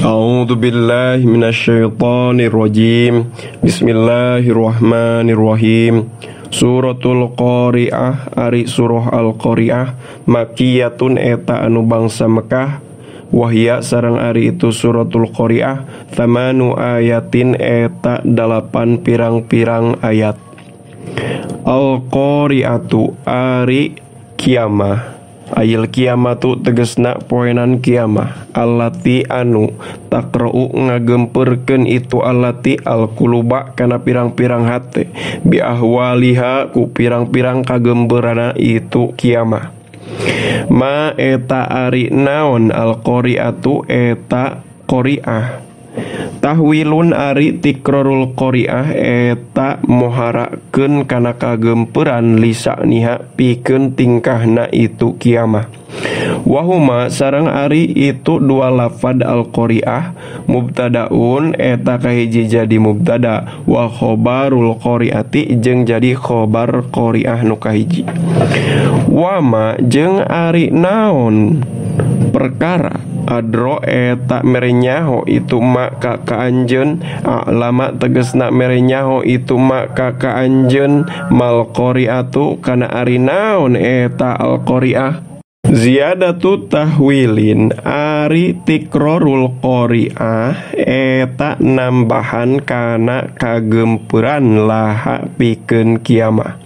A'udzu billahi minasyaitonir rajim. Bismillahirrahmanirrahim. Suratul Qari'ah, ari surah Al-Qari'ah makiyatun eta anu bangsa Mekah. Wahya sareng ari itu suratul Qari'ah thamanu ayatin eta 8 pirang-pirang ayat. Al-Qari'atu ari kiamah. Ayil kiamatu tegesna poenan kiamah. Allati anu takra'u ngagemperkeun itu allati alquluba kana pirang-pirang hate bi ahwaliha ku pirang-pirang kagemberana itu kiamah. Ma eta ari naon alqari'atu eta qari'ah. Tahwilun ari tikrarul qari'ah eta moharakeun kana kagemperan lisaniha pikeun tingkahna itu kiamah. Wahuma sareng ari itu dua lafad al-qari'ah mubtadaun eta kahiji jadi mubtada wa khobarul qari'ati jeung jadi khobar qari'ah nu kahiji. Wama jeung ari naon perkara adro eta merenyaho itu maka ka anjeun alama tegesna merenyaho itu maka ka anjeun mal qari'atu kana ari naon eta al qari'ah. Ziyadatu tahwilin ari tikrorul qari'ah eta nambahan kana kagemperan laha pikeun kiamah.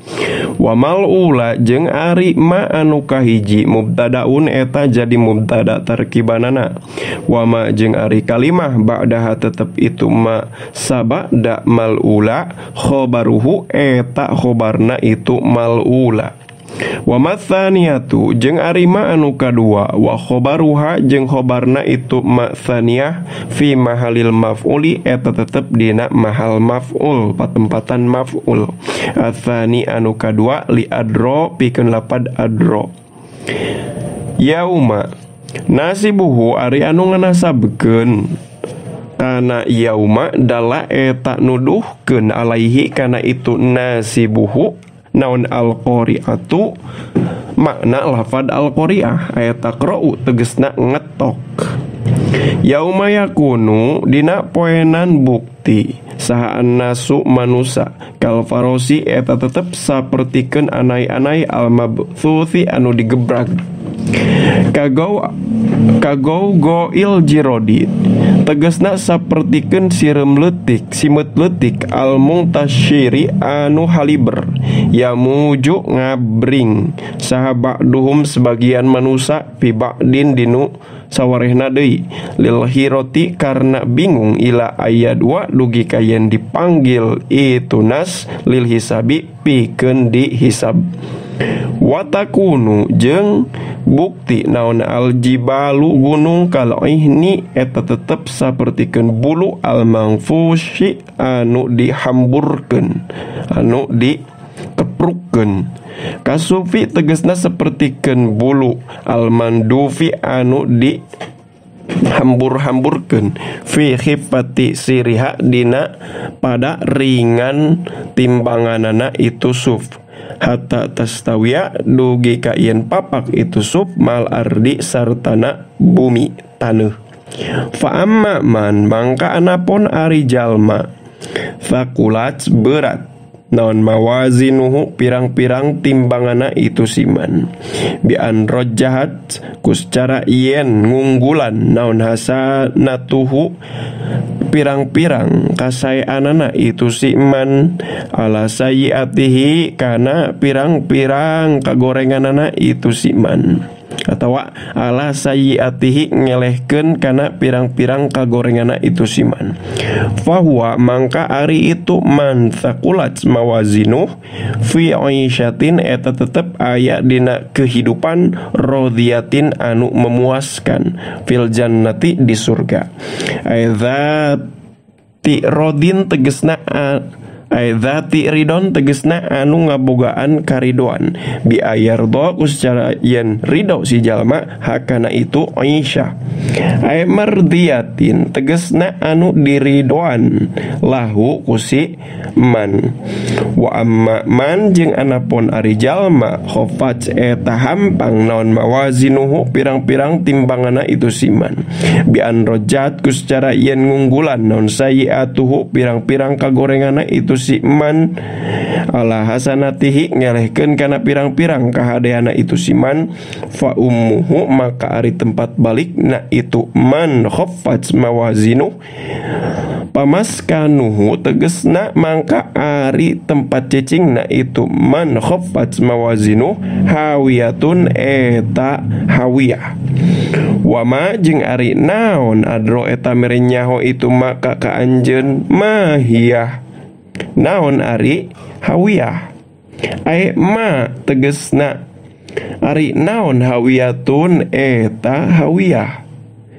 Wamal ula jeung ari ma anu kahiji mubtadaun eta jadi mubtada tarkibanana. Wama jeung ari kalimah ba'daha tetep itu ma sabada mal ula khobaruhu eta khobarna itu mal ula. Wa matsaniyatu jeung ari ma anu kadua wa khobaruha jeung khobarna itu ma tsaniyah fi mahalil maf'uli eta tetep dina mahal maf'ul patempatan maf'ul. Atsani anu kadua li adro pikeun lapad adro. Yauma nasibuhu ari anu nganasabkeun kana yauma dala eta nuduhkeun alaihi kana itu nasibuhu naon al-qari'atu makna lafad al-qari'ah ayat taqra'u tegesna ngetok. Yauma yakunu dina poenan bukti saha annasu manusa kal farosi eta tetep sapertikeun anai-anai al-mabtsuti anu digebrag. Kagau kagau goil jirodi tegesna sapertikeun sireum leutik simeut leutik al-muntashiri anu haliber yamuju ngabring saha ba'duhum sebagian manusa fi ba'din dinu sawarehna deui lil hiroti karena bingung ila aya 2 dugi ka yen dipanggil itu nas lil hisabi pikeun dihisab. Watakunu jeung bukti naon aljibalu gunung kal'ihni eta tetep sapertikeun bulu almangfushi anu dihamburkeun anu dikeprukkeun. Kasufi tegesna sapertikeun bulu almandufi anu di hambur-hamburkeun fi khifati siriha dina pada ringan timbanganana itu suf. Hatta tastawiya dugi ka yen papak itu suf mal ardi sartana bumi taneuh. Fa amma man mangka anapun ari jalma fakulat berat naon mawazinuhu pirang-pirang timbangana itu siman bi an rajjahat kus cara yen ngunggulan naon hasanatuhu pirang-pirang kasaeanana itu siman ala sayyiatihi kana pirang-pirang kagorenganana itu siman atawa ala sayyiatihi ngelehkeun kana pirang-pirang kagorengana itu siman. Fahuwa mangka ari itu man thaqulat mawazinuh fi aisyatin eta tetep aya dina kehidupan rodiyatin anu memuaskan fil jannati di surga. Aidzati rodin tegesna aidzati ridon tegesna anu ngabogaan karidoan bi ayardo ku secara yen ridho si jalma hakana itu aisyah. Ay mardiyatin tegesna anu diridoan lahu ku si man. Wa amma man jeung anapun ari jalma khafat eta hampang naon mawazinuhu pirang-pirang timbanganna itu si man. Bi an rojat ku secara yen ngunggulan naon sayiatuhu pirang-pirang kagorenganna itu si man ala hasanatihi ngelehkeun kana pirang-pirang kahadeana itu si man. Fa ummuhu maka ari tempat balikna itu man khaffat mawazinu pamaskanuhu tegesna mangka ari tempat cicingna itu man khaffat mawazinu hawiyatun eta hawiyah. Wama jeung ari naon adro eta mere nyaho itu maka ka anjeun mahiyah naon ari hawiyah. Ae ma tegesna ari naon hawiyatun eta hawiyah.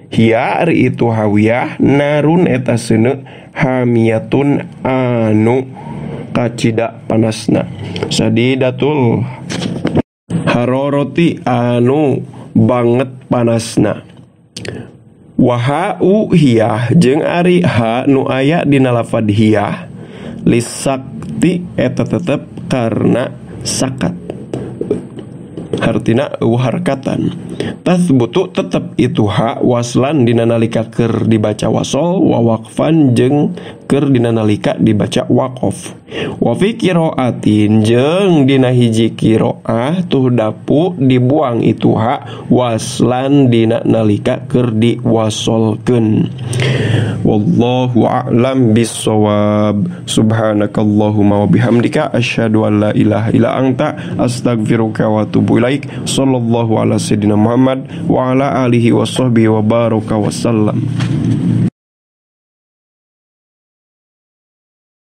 Hiya ari itu hawiyah narun eta seuneu hamiyatun anu kacida panasna. Sadidatul haroroti anu banget panasna. Wahau hiyah jeung ari ha nu aya dina lafad hiyah lisakti eta tetep karena sakat hartina harkatan. Tathbutu tetep itu ha waslan dina nalika keur dibaca wasol wa waqfan jeung keur dina nalika dibaca waqaf. Wa fi qiraatin jeung dina hiji qiraah tuhdapu dibuang itu ha waslan dina nalika keur diwasolkeun. Wallahu a'lam bissawab. Subhanakallahumma wa bihamdika asyhadu an la ilaha illa anta astaghfiruka wa atubu ilaik. Sallallahu ala sayyidina Muhammad wa ala alihi wa sahbihi wa baraka wa sallam.